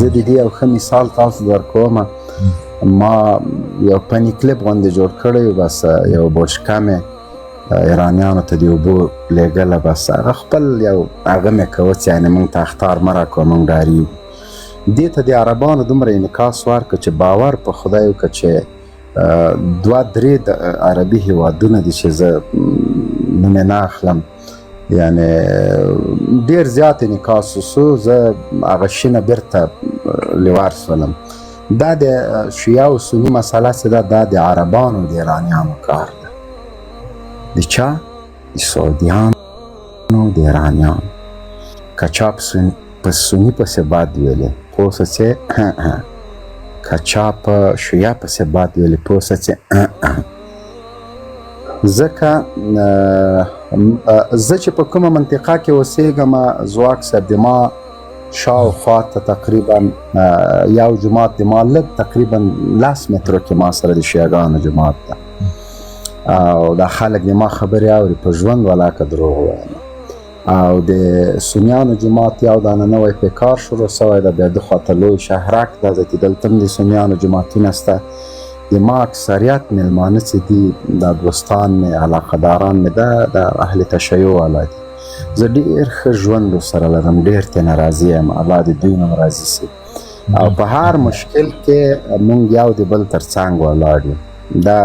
زه د دې یو ښه مثال تاسو درکوم. ما یو پني کلیپ غوندې جوړ کړی، بس یو بوشکه مې ایرانیانو ته د اوبو لېږله، بس هغه خپل یو هغه مې کوه چې یعنې موږ ته اخطار مه راکوه، موږ ډاریږو. دې ته د عربانو دومره انعکاس ورکړ چې باور په خدای وکړه چې دوه درې د عربي هیوادونه دي چې زه نوم یې نه اخلم، یعنی ډیر زیات انعکاس وسو. زه هغه شي نه بیرته لیوار سولم. دا د شیعه او سني مسله چې ده، دا د عربانو د ایرانیانو کار ده. د چا؟ د سعودیانو، د ایرانیانو. که چا په سني پسې بد ویلې پوه سه چې، که چا په شیعه پسې بد ویلې پوه سه چې، ځکه زه چې په کومه منطقه کې اوسېږم ځواک صاحب، د ما شاوخوا ته تقریبا یو جومات د ما لږ تقریبا 10 مترو کې ما سره د شیعهګانو جومات ده، او دا خلک د ما خبرې اوري، په ژوند ولاکه دروغ وایم. او د سنیانو جومات یو دانه نوی په کار شروع سوی ده، بیا د خواته لوی شهرک ده چې دلته هم د سنیانو جوماتونه سته. د ما اکثریت میلمانه چې دي، دا دوستان مې، علاقهداران مې ده، د اهل تشیع والا دي. زه ډېر ښه ژوند ورسره لرم، ډېر ترېنه راضي یم، الله دې دوی نه راضي سي. او په هر مشکل کې مونږ یو د بل تر څنګ ولاړ یو. دا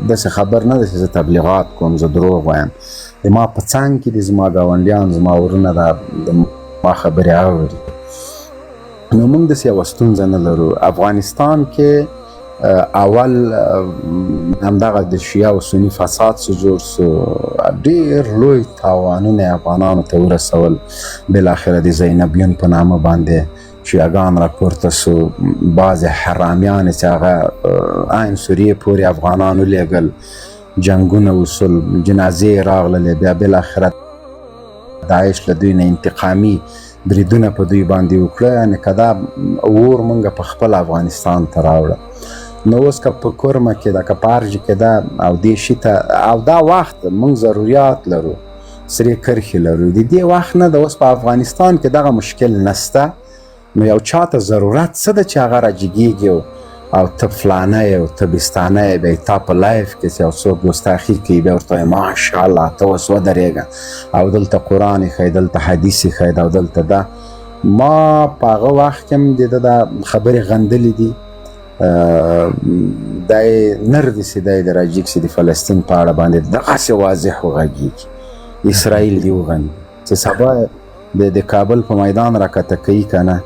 داسې خبر نه ده چې زه تبلیغات کوم، زه دروغ وایم. د ما په څنګ کې دي زما ګاونډیان، زما ورونه، دا د ما خبرې اوري. نو موږ داسې یوه ستونزه نه لرو. افغانستان کې اول همدغه د شیعه او سني فساد چې جوړ سو، ډېر لوی تاوانونه افغانانو ته ورسول. بالاخره د زینبیون په نامه باندې شیعهګان راپورته سو، بعضې حرامیان چې هغه عین سوریې پورې افغانان ولیږل، جنګونه وسول، جنازې راغللې. بیا بالاخره داعش له دوی نه انتقامي بریدونه په دوی باندې وکړه. یعنې که دا اور مونږ په خپل افغانستان ته راوړه، نو اوس که په کورمه کې ده، که په ارجې کې ده، او دې شي ته او دا وخت مونږ ضروریات لرو، سرې کرښې لرو، د دې وخت نه ده. اوس په افغانستان کې دغه مشکل نسته، نو یو چاته ضرورت څه ده چې هغه راجګېږي او ته فلانه یې او ته بستانه یې، بیا تا په live کې چې یو څوک ګستاخي کوي بیا ورته وایي ماشاءالله ته اوس ودرېږه، او دلته قرآن یې ښیي، دلته حدیث یې ښیي، او دلته دا. ما په هغه وخت کې هم د ده دا خبرې غندلې دي. دا یې نر دي چې دی د راجیګ سي د فلسطین په اړه باندې دغسې واضح وغږېږي، اسرائیل دې وغندي چې سبا د کابل په میدان راکته کوي که نه.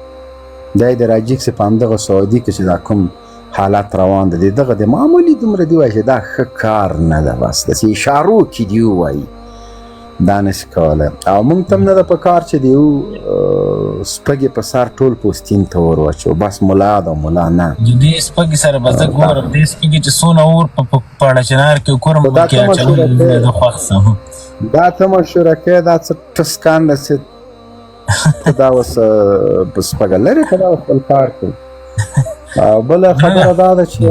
دی د راجیګ سي په همدغه سعودي کې چې دا کوم حالت روان دی، دغه د معمولي دومره دی وایي چې دا ښه کار نه ده، بس داسې اشارو کې دی ووایي، دا نشي کولی. او موږ ته هم نه ده په کار چې د یو سپږې په سر ټول پوستین ته ور واچو، بس ملا ده ملا نه. د دې سپږې سره به زه ګورم، دې سپږې چې څونه اور په پاړه چنار کې کورم کې اچول، زه خوښ سم. دا ته مشوره کوې، دا څه ټسکان ده چې ته دا اوس په سپږه لرې که دا خپل کار کوي. بله خبره دا ده چې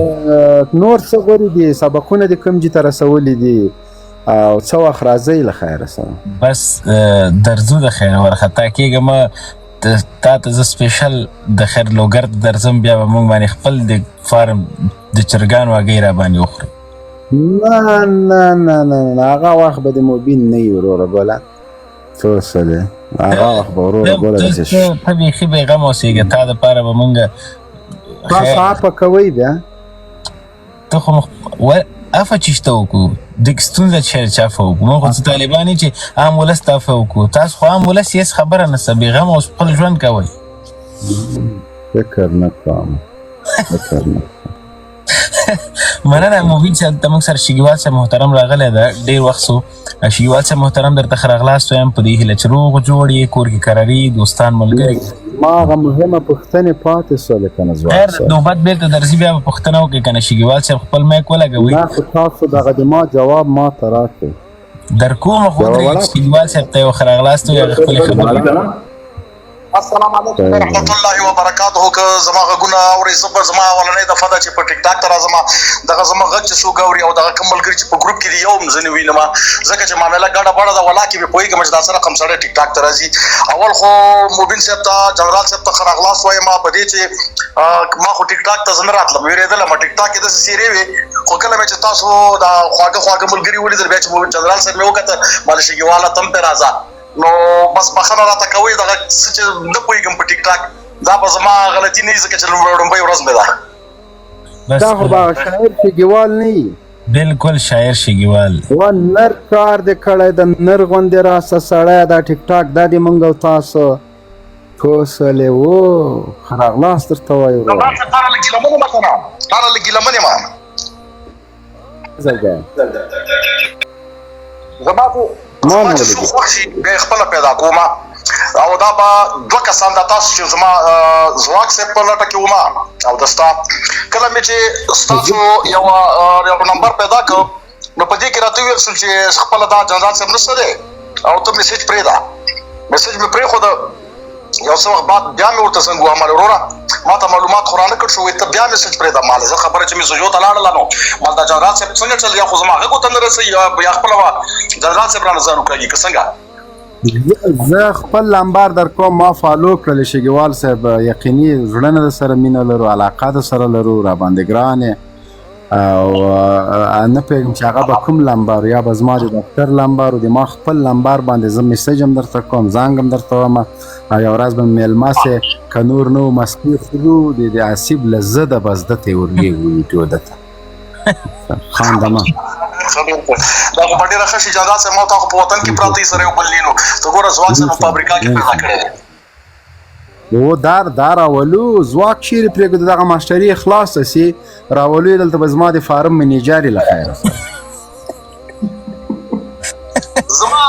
نور څه غوري دي، سبقونه دې کوم جي ته رسولي دي او څه وخت راځئ له خیره سره؟ بس درځو د خیره، ورخطا کېږه مه. تا ته زه special د خیر لوګر ته درځم، بیا به موږ باندې خپل د فارم د چرګانو هګۍ را باندې وخوري. نه نه نه نه نه، هغه وخت به د مبین نه وي وروره ګله، څه وسلې هغه وخت به وروره ګله داسې ته بیخي بېغمه اوسېږه، تا دپاره به موږ تاسو عفه کوئ بیا. ته خو عفه چې شته وکړو، د ستونزه چې چې عفه وکړو، موږ خو څه طالبان یې چې عام ولس ته عفه وکړو، تاسو خو عام ولس یې هېڅ خبره نشته، بېغمه اوس خپل ژوند کوئ. فکر نه کوم، فکر نه. مننه مبین صاحب. ته موږ سره شګیوال صاحب محترم راغلی ده، ډېر وخت سو. شګیوال صاحب محترم درته ښه راغلاست وایم، په دې هیله چې روغ جوړ یې، کور کې قراري، دوستان ملګري. ما هغه مهمه پوښتنې پاتې سولې که نه ځواب خیر صاحب؟ نوبت بېرته درځي، بیا به پوښتنه وکړې که نه. شګیوال صاحب خپل mic ولګوئ. نه خو تاسو دغه د ما جواب ما ته راکړئ. در کومه خو یوه ودرېږئ وړه چې شګیوال صاحب ته یو ښه راغلاست وایي، هغه خپلې خبرې. السلام علیکم ورحمت الله وبرکاته. که زما غږونه اورئ، زه به زما اولنۍ دفعه ده چې په ټیک ټاک ته راځم. دغه زما غږ چې څوک اوري او دغه کوم ملګري چې په ګروپ کې دي، یو هم زه نه وینم، ځکه چې معامله ګډه بډه ده. ولا کې به پوهېږم چې دا څه رقم سړی ټیک ټاک ته راځي. اول خو مبین صاحب ته، جنرال صاحب ته ښه راغلاست وایم. په دې چې ما خو ټیک ټاک ته زه نه راتلم، وېرېدلم، ټیک ټاک کې داسې څېرې وې. خو کله مې چې تاسو دا خواږه خواږه ملګري ولیدل، بیا چې جنرال صاحب مې وکتل، مال شګیواله تم پرې راځه. نو بس بخښنه راته کوئ، دغه څه چې نه پوهېږم په ټیک ټاک، دا به زما غلطي نه وي، ځکه چې لومړۍ ورځ مې ده. دا خو به شاعر شګیوال نه وي؟ بالکل، شاعر شګیوال. و نر کار دې کړی د نر غوندې. راسه سړی، دا ټیک ټاک دا دې مونږ او تاسو پوسلې وو. ښه راغلاست درته وایو. تاره له ګیله من یم که نه، تاره له ګیله من یم. زما خو زما چې څوک خوښ شي، بیا یې خپله پیدا کوم. او دا به دوه کسان دا تاسو چې زما ځواک صاحب په لټه کې وم، او د ستا کله مې چې ستاسو یو یو نمبر پیدا کړ، نو په دې کې راته وویل شول چې خپله دا جنرال صاحب نشته دی او ته میسج پرېږده. میسج مې پرېښوده. یو څه وخت بعد بیا مې ورته زنګ ووهه، مال وروره ما ته معلومات خو رانه کړ شو، ته بیا میسج پرېږده. مال زه خبره چې میسجو ته لاړله، نو مال دا جنرال صاحب څنګه چل، یا خو زما غږ ورته نه رسوي، یا خپله جنرال صاحب رانه ځان وکړي که څنګه؟ زه خپل لمبر در کوم، ما follow کړل. شګیوال صاحب، یقیني زړه نه سره مینه لرو، علاقه د سره لرو، را باندې ګران. او نه پوهېږم چې هغه به کوم لمبر، یا به زما د دفتر لمبر او د ما خپل لمبر باندې زه میسج هم درته کوم، زنګ هم درته وایم. او یو ورځ به مېلمه سې، که نور نو مستې خورو، د آسیب له زده به زده ته ورلېږو ویډیو ده ته خانده. دا خو به ډېره ښه شي. جانداد صاحب، ما تا خو په وطن کې پراته سره یو بل نینو. ته ګوره، ځواک صاحب په امریکا کې پیدا کړی دی. و دار دا راولو، ځواک چیرې پرېږدو؟ دغه ماسټري یې خلاصه سي، راولو یې دلته به زما د فارم منیجر یې له خیره سره. زما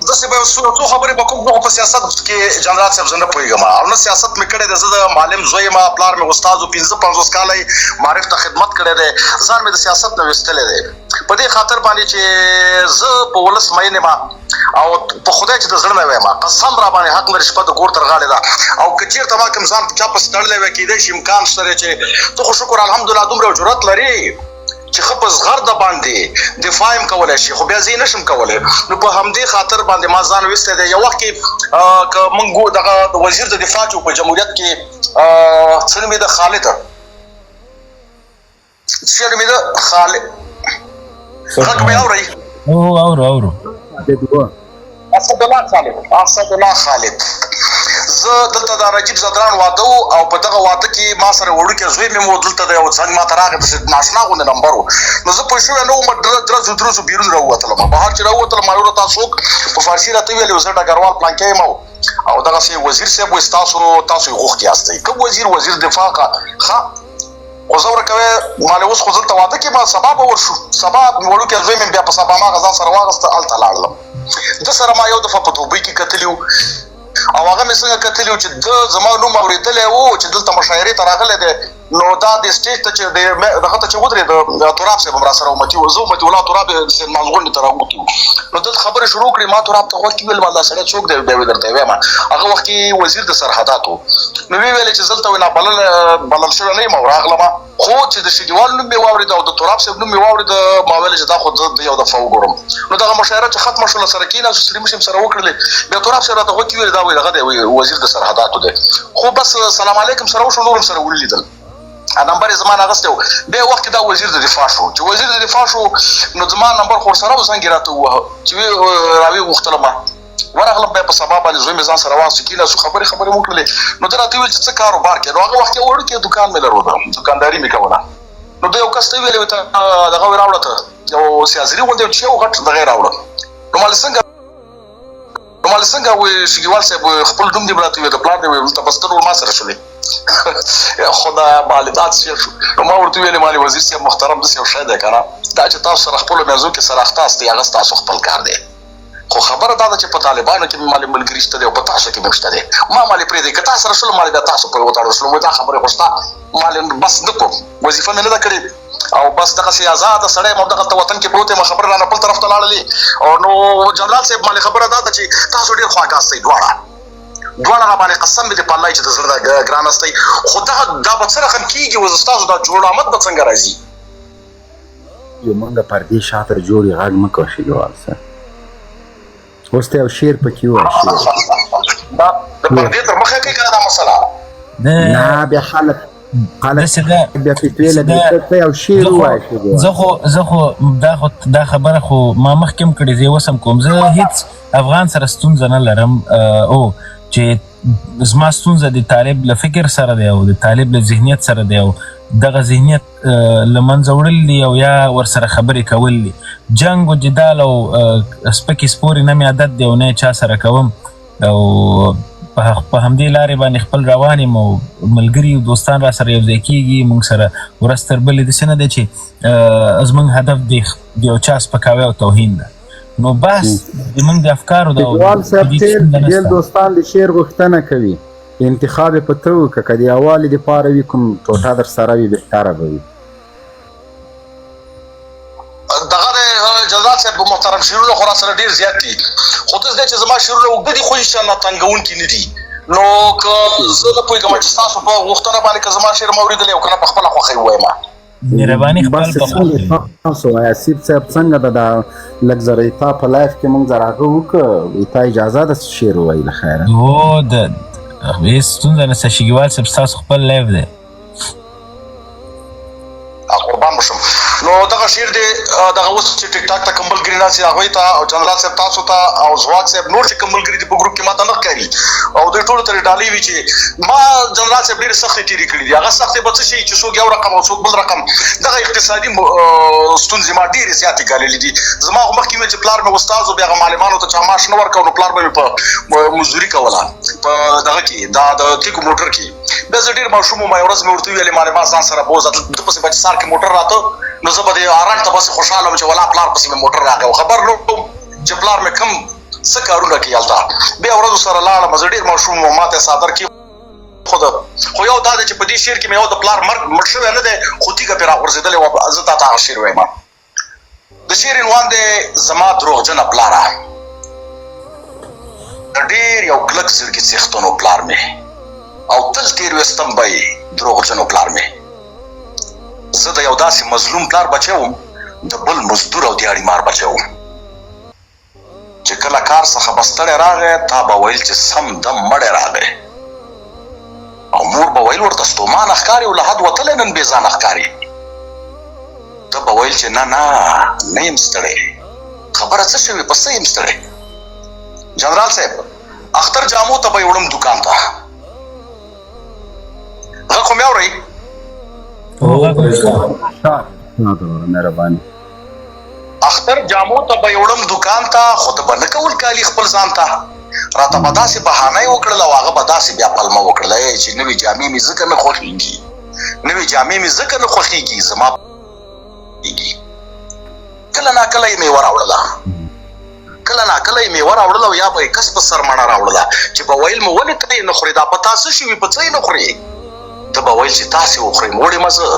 داسې به څو خبرې به کوم. خو په سیاست کې جنرال صاحب زه نه پوهېږم او نه سیاست مې کړی دی. زه د معلم زوی یم، پلار مې استاد و، 55 کاله یې معارف ته خدمت کړی دی. ځان مې د سیاست نه ویستلی دی، په دې خاطر باندې چې زه په ولس مین یم او په خدای چې د زړه نه وایم، قسم را باندې حق لري، شپه د کور تر غاړې ده. او که چېرته ما کوم ځان چا پسې تړلی وای، کېدای شي امکان شته دی چې ته خو شکر الحمدلله دومره جرأت لرې چې ښه په زغرده باندې دفاع هم کولای شي، خو بیا زه یې نشم کولای. نو په همدې خاطر باندې ما ځان ویستی دی. یو وخت کې که موږ دغه وزیر د دفاع چې په جمهوریت کې څه نومېده، خالد څه نومېده، خالد، غږ مې اورئ؟ او اورو اورو. اسدالله خالد، اسدالله خالد. زه دلته د نجیب ځدران واده او په دغه واده کې ما سره وړوکی زوی مې مو دلته دی، او څنګه ما ته راغی داسې ناشنا غوندې نمبر و. نو زه پوه شوی نه وم، درځو درځو بیرون راووتلم. بهر چې راووتلم، ما وروره تا څوک؟ په فارسي راته ویل، زه ډګروال پلانکی یم او دغسې وزیر صاحب وایي تاسو یې غوښتي یاستئ. کوم وزیر؟ وزیر دفاع. ښه، خو زه ورکوې مالې اوس خو دلته واده کې ما سبا به ورشو. سبا وړوکی زوی مې بیا په سبا ما غزا سره واغسته، هلته لاړلم. ده سره ما یو دفعه په دوبۍ کې کتلي وو، او هغه مې څنګه کتلي وو چې ده زما نوم اورېدلی و چې دلته مشاعرې ته راغلی دی. نو دا د سټیج ته چې دغه ته چې ودرېده، تراب صاحب هم راسره و، متي زه متي الله تراب لمانځغونډې ته راغوښتي وو. نو دلته خبرې شروع کړې، ما تراب ته غوږ کې وویل، دا سړی څوک دی؟ بیا ویې درته وایم، هغه وخت کې وزیر د سرحداتو. نو ویې ویلې چې زه دلته وینا بلل شوی نه یم او راغلم، خو چې د شګیوال نوم مې واورېده او د تراب صاحب نوم مې واورېده، ما ویل چې دا خو زه یو دفعه وګورم. نو دغه مشاعره چې ختمه شوله، سره کېناستو، ستړي مشي سره وکړلې. بیا تراب صاحب راته غوږ کې وویل، دا وایي دغه دی، وزیر د سرحداتو دی. خو بس سلام علیکم سره وشو، نور هم سره ولیدل، نمبر یې زما نه اخیستی و. بیا وخت کې دا وزیر د دفاع شو، چې وزیر د دفاع شو نو زما نمبر خو ورسره و، زنګ یې راته ووهه چې راویې غوښتلم. ورغلم، بیا په سبا باندې زوی مې ځان سره واخیست، کېناستو، خبرې خبرې وکړلې. نو ده راته وویل چې څه کاروبار کوې؟ نو هغه وخت یو وړوکی دوکان مې درلوده، دوکانداري مې کوله. نو ده یو کس ته وویل، ته دغه راوړه، ته یو سیازري غوندې چې یو غټ دغه یې راوړه. نو مال څنګه، نو مال څنګه وایي شګیوال صاحب، خپل نوم دې راته وویل، د پلار دې وویل، دلته بس ته نور ما سره شولې. خدایا مالې دا څه شو؟ نو ما ورته وویل، مالې وزیر صاحب محترم، داسې یو شی دی که نه، دا چې تاسو سره خپلو منځو کې سره اخته یاستئ، هغه ستاسو خپل کار دی. خو خبره دا ده چې په طالبانو کې مې مالې ملګري شته دی او په تاسو کې مې شته دی. ما مالې پرېږدئ، که تاسو سره شلم، مالې بیا تاسو پورې وتړل شلم. دا خبرې خو شته، مالې بس نه کوم، وظیفه مې نه ده کړې او بس دغسې ازاده سړی یم او دغلته وطن کې پروت یم. خبره رانه بل طرف ته لاړلې. او نو جنرال صاحب، مالې خبره دا ده چې تاسو ډېر خواږه یاستئ دواړه. دواړه را باندې قسم مې دې په الله چې د زړه ګران استئ، خو دغه دا به څه رقم کېږي؟ اوس ستاسو دا جوړ آمد به څنګه راځي؟ یو مونږ پردې شاته جوړ یې، غږ مه کوه شیګوال صاحب. اوس ته یو شعر پکې ووایه، شعر. دا د پردې تر مخه کوي که نه دا مسله؟ نه، بیا خلک بیا فتوې لګوي. ته یو شعر ووایه شیګوال. زه خو دا خبره خو ما مخکې هم کړې، زه یې اوس هم کوم. زه هیڅ افغان سره ستونزه نه لرم، او چې زما ستونزه د طالب له فکر سره دی او د طالب له ذهنیت سره دی، او دغه ذهنیت له منځه وړل دي او یا ورسره خبرې کول دي. جنګ و جدال او سپکې سپورې نه مې عادت دی او نه چا سره کوم، او په همدې لارې باندې خپل روان یم، او ملګري او دوستان را سره یو ځای کېږي، موږ سره ورځ تر بلې. داسې نه دی چې زموږ هدف د یو چا سپکاوی او توهین ده. نو بس زموږ د افکارو د شیګوال صاحب، ډېر دوستان د شعر غوښتنه کوي، انتخاب یې په ته وکړه. که د یووالي دپاره وي، کوم ټوټه در سره وي، بهتره به وي. دغه د جلال صاحب محترم شعرونه خو راسره ډېر زیات دي، خو داسې دی چې زما شعرونه اوږده دي خو هېڅ نه تنګوونکي نه دي. نو که زه نه پوهېږم چې ستاسو په غوښتنه باندې که زما شعر مه اورېدلی او که نه، په خپله خوښه یې ووایم. مهرباني خپل بس په څنګه تاسو وایي آصف صاحب، څنګه ده؟ دا لږ زره ایتا په live کې مونږ زره هغه وکړه، ایتا اجازه ده چې شعر ووایي؟ له خیره. هو، د هېڅ ستونزه نشته شګیوال صاحب، ستاسو خپل live دی. قربان بشم. نو دغه شعر دی، دغه اوس چې ټیک ټاک ته کوم ملګري ناست دي هغوی ته، او جنرال صاحب تاسو ته، او ځواک صاحب، نور چې کوم ملګري دي په ګروپ کې ماته نه ښکاري، او دوی ټولو ته ډالۍ وي چې ما جنرال صاحب ډېرې سختې تېرې کړې دي. هغه سختې به څه شي چې څوک یو رقم او څوک بل رقم. دغه اقتصادي ستونزې ما ډېرې زیاتې ګاللې دي. زما خو مخکې ویل چې پلار مې استاد و، بیا هغه معلمانو ته چا معاش نه ورکاو، نو پلار به مې په مزدوري کوله په دغه کې، دا د تیګو موټر کې. بیا زه ډېر ماشوم وم، یوه ورځ مې ورته وویل معلمان ځان سره بوځه. ده پسې به چې سهار کې موټر راته، نو زه به دې آرام ته بس خوشحاله وم چې ولا پلار پسې مې موټر راغی، او خبر نه وم چې پلار مې کوم څه کارونه کوي هلته. بیا ورځ سره لاړم، زه ډېر ماشوم وم، ماته یې څادر کېښود. خو یو دا دی چې په دې شعر کې مې یو د پلار مرګ، مړ شوی نه دی خو تیږه پرې راغورځېدلې وه. زه تا ته هغه شعر وایم. د شعر عنوان دی زما دروغجنه پلاره. د ډېر یو کلک زړګي څښتن و پلار مې، او تل تېر ویستم به یې دروغجن و پلار مې. زه د یو داسې مظلوم پلار بچی وم، د بل مزدور او دیاړي مار بچی وم، چې کله کار څخه به ستړی راغی، تا به ویل چې سم دم مړی راغی، او مور به ویل ورته ستومانه ښکاري او له حد وتلی نن بې ځانه ښکاري. ده به ویل چې نه نه، نه یم ستړی، خبره څه شوې، په څه یم ستړی؟ جنرال صاحب، اختر جامو ته به یې وړم دوکان ته. غږ خو مې اورئ؟ مهرباني. اختر جامو ته به یې وړم دوکان ته، خو ده به نه کول کالي خپل ځان ته. راته به داسې بهانه یې وکړله او هغه به داسې بیا پلمه وکړله چې نوې جامې مې ځکه نه خوښېږي، نوې جامې مې ځکه نه خوښېږي، زما کېږي. کله ناکله یې مېوه راوړله، کله ناکله یې مېوه راوړله، او یا به یې کس په سر مڼه راوړله، چې به ویل مو ولې ته یې نه خورې، دا په تا څه شوي، په څه یې نه خورې؟ ده به ویل چې تاسې وخورئ، موړ یم زه،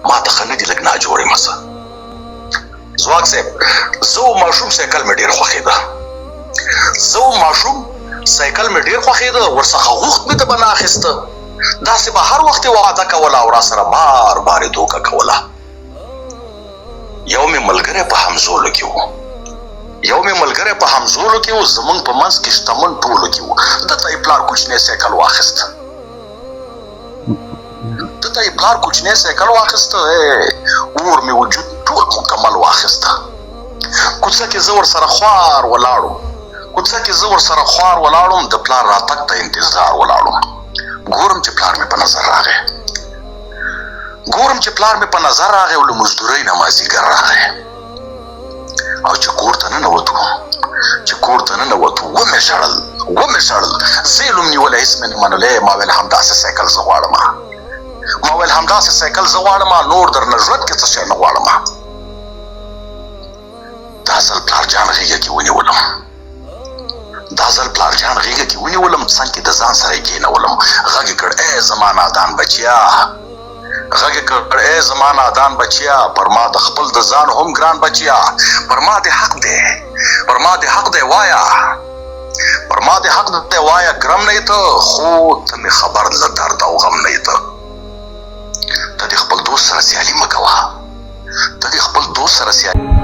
ما ته ښه نه دي، لږ ناجوړ یم زه. ځواک صاحب، زه و ماشوم سایکل مې ډېر خوښېده، زه و ماشوم سایکل مې ډېر خوښېده، ورڅخه غوښت مې، ده به نه اخیسته. داسې به هر وخت یې وعده کوله او راسره بار بار یې دوکه کوله. یو مې ملګری په همزولو کې و، یو مې ملګری په همزولو کې و، زمونږ په منځ کې شتمن ټولو کې و. ده ته یې پلار کوچنی سایکل واخیست، ده ته یې پلار کوچنی سایکل واخیست، اور مې وجود ټول مکمل واخیست. کوڅه کې زه ورسره خوار ولاړم، کوڅه کې زه ورسره خوار ولاړم، د پلار راتګ ته انتظار ولاړم. ګورم چې پلار مې په نظر راغی، ګورم چې پلار مې په نظر راغی، او له مزدورۍ نه مازدیګر راغی. او چې کور ته ننوتو، چې کور ته ننوتو، ومې ژړل، ومې ژړل، زه یې لوم نیولی، هېڅ مې نه منلی. ما ویل همداسې سایکل زه غواړم، ما ویل همداسې سایکل زه غواړم، نور درنه ژوند کې څه شی نه غواړم. دا ځل پلار جان غېږه کې ونیولم، دا ځل پلار جان غېږه کې ونیولم، څنګ کې د ځان سره یې کېنولم. غږ یې کړ ای زما نادان بچیا، غږ یې کړ ای زما نادان بچیا، پر ما د خپل د ځان هم ګران بچیا، پر ما دې حق دی، پر ما دې حق دی، وایا پر ما دې حق دی وایه ګرم نه یې ته خو ته مې خبر له درد او غم نه یې ته. ته دې خپل دوست سره سیالي مه کوه ته دې خپل دوست سره سیالي.